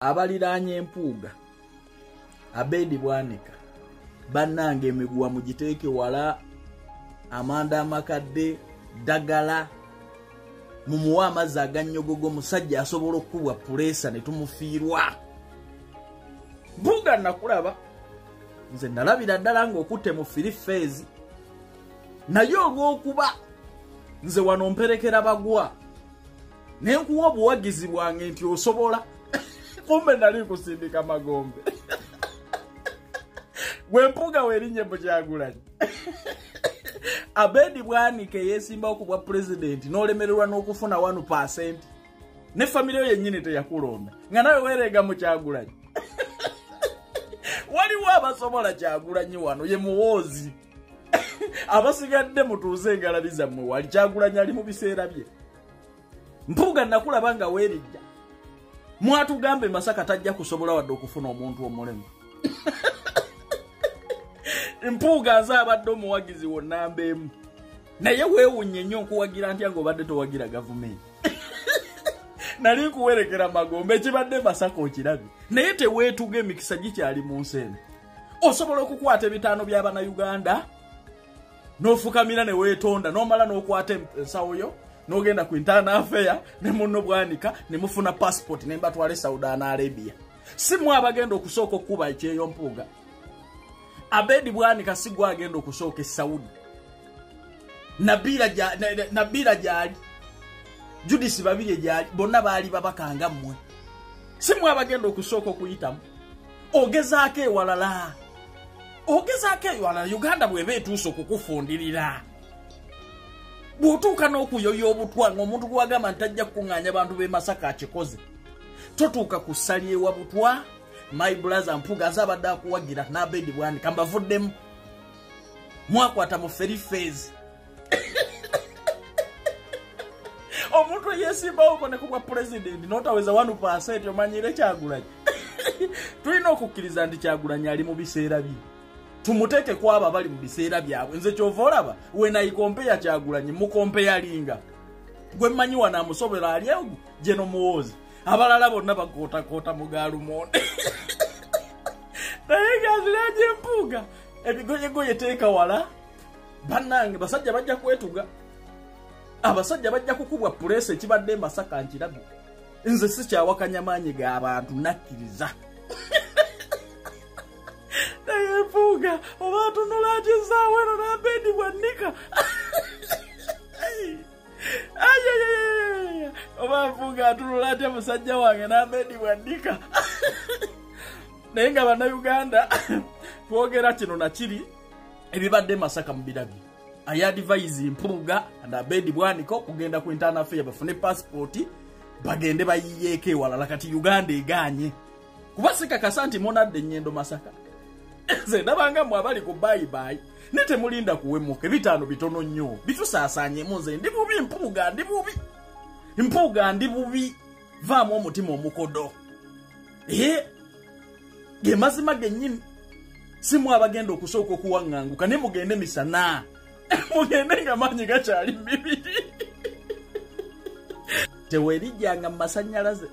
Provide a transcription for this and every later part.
Abaliraanye Empuuga, Abedi Bwanika, bannange emiguwa mugiteeke wala, amanda amakadde, ddagala, mumuwe amazzi agannyogogo, musajja asobola okukubwa puleesa ne tumufiirwa. Mpuuga nakulaba, nze nalabira ddala ng'okutte mu free phase, naye olw'okuba nze wano mperekera bagwa, ne nkuwa obuwagizi bwange nti osobola, kumbe nali nkusindika magombe. Gwe Mpuuga weerinye mu Kyagulanyi. Abedi Bwanika yeesimbawo ku bwa pulezidenti n'olemererwa n'okufuna 1%, ne famire yo yennyini teyakulonda, nga nawe weereega mu Kyagulanyi. Waliwo abasobola Kyagulanyi wano, ye Muwoozi. Abasigadde mutuuze engalabi zammwe wali, Kyagulanyi ali mu biseera bye. Mpuuga nakulaba nga weerijja, mwatugamba e Masaka tajja kusobola wadde okufuna omuntu omulemu. Mpuuga nze abadde omuwagizi wo namba emu, naye weewuunye nnyo nkuwagira ntya ng'obadde towagira gavumenti. Nali nkuwerekera magombe, ekibadde Masaka okirabye, naye teweetuga, emikisa gikyali mu nsi eno. Osobola okukwata ebitaano by'Abannayuganda n'ofukamira ne weetonda, n'omala n'okwata ensawo yo n'ogenda ku internal affair ne munno Bwanika ne mufuna passport ne mbatwala e Saudi Arabia. Si mwe abagenda okusooka okukuba ekyeyo Mpuuga. Abedi Bwanika si gwe agenda okusooka e Saudi. Nabira gyali, Judith Babirye gyali, bonna baali babaka nga mmwe. Si mwe abagenda okusooka okuyitamu. Ogezaako ewalala, ogezaako ewalala. Uganda bw'eba etuuse okukufundirira, bw'otuuka n'okuyoya obutwa ng'omuntu gw'agamba nti tajja kukuŋŋaanya bantu b'e Masaka akikoze, totuuka ku ssali ewa butwa. My brother Mpuuga nze abadde akuwagira n'Abedi Bwanika mbavuddemu, mwakwata mu free phase. Omuntu eyeesimbawoko ne ku bwa pulezidenti n'otaweza 1%, omanyire Kyagulanyi. Tulina okukkiriza nti Kyagulanyi ali mu biseera bye, tumuteeke ku abo abali mu biseera byabwe. Nze kyova olaba when I compare Kyagulanyi, mukompeyalinga gwe mmanyi wano amusobera ali ogu Geno Muwoozi, abalala bonna bakootakoota mu gaalumonde. Naye ng'aziranye Mpuuga ebigoyegoye teeka wala, bannange basajja bajja kwetuga, abasajja bajja kukubwa puleesa. Ekibadde e Masaka nkirabye, nze sikyawakanya maanyi g'abantu, nakkiriza. Naye Mpuuga oba atunula atya essaawa eno n'Abedi Bwanika? Oba Mpuuga atunula atya musajja wange n'Abedi Bwanika? Naye nga Bannayuganda twogera kino nakiri, ebibadde Masaka mu birabye. I advise Mpuuga and Abedi Bwanika okugenda ku internal affair bafune passport bagende bayiyeeko ewalala. Kati Uganda egaanye kuba sikakasa nti monadde ennyendo Masaka. Nze ndabanga mmwe abali ku bayibayi ne temulinda kuwemuka, ebitaano bitono nnyo bitusaasaanyemu. Nze ndi bubi, Mpuuga ndi bubi, Mpuuga ndi bubi, vaamu omutima omukodo. Ee, ge mazima gennyini. Si mwe abagenda okusooka okuwaŋŋanguka, ne mugende misana, mugende nga maanyi gakyali mibiri, teweerijjanga mu masannyalaze.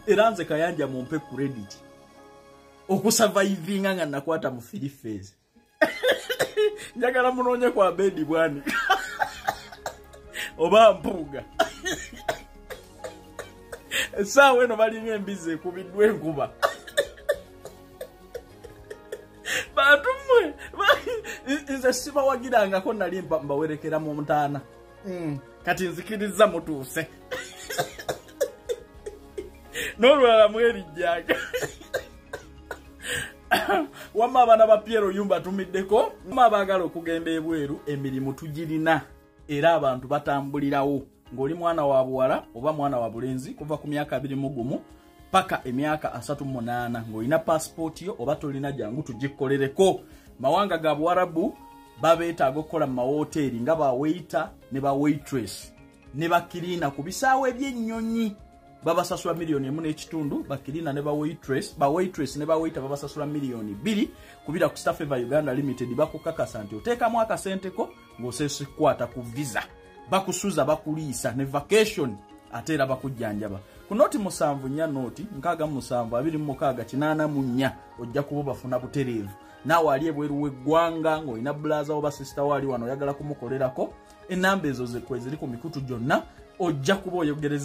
Era nze Kayanja mumpe credit okusurvivinga nga nakwata mu free phase. Njagala munoonye ku Abedi Bwanika oba Mpuuga, essaawa eno balinga embizzi ekubiddwa enkuba. Bantu mmwe, nze sibawagirangako, nali mbawerekera mu ntaana. Kati nzikiriza mutuuse n'olulala mwerijjanga. Wamma abaana ba Piero Yumba tumiddeko, wamma abaagala okugenda ebweru emirimu tugirina, era abantu batambulirawo. Ng'oli mwana wa buwala oba mwana wa bulenzi kuva ku myaka 21 paka emyaka 38, ng'olina pasipooti yo oba tolina, jangu tugikkolereko. Mawanga ga Buwarabu babeetaaga okukola mu mawoteeri nga ba waiter ne ba waitress ne ba cleaner ku bisaawe by'ennyonyi. Babasasula 1.5 miliyoni. Ba cleaner ne ba waitress, ba waitress ne ba waiter babasasula 2 miliyoni. Kubira ku Staffeva Uganda Limited, bakukakasa nti oteekamu akasenteko ng'oseese kukwata ku visa, bakusuza, bakuliisa ne vacation, ate era bakujjanjaba. Ku 074 067 26 84 ojja kuba bafuna butereevu. Naawe ali ebweru w'eggwanga ng'olina brother oba sister waali wano oyagala kumukolerako, enamba ezo zekweziri ku mikutu gyonna, ojja kuba oyogereza.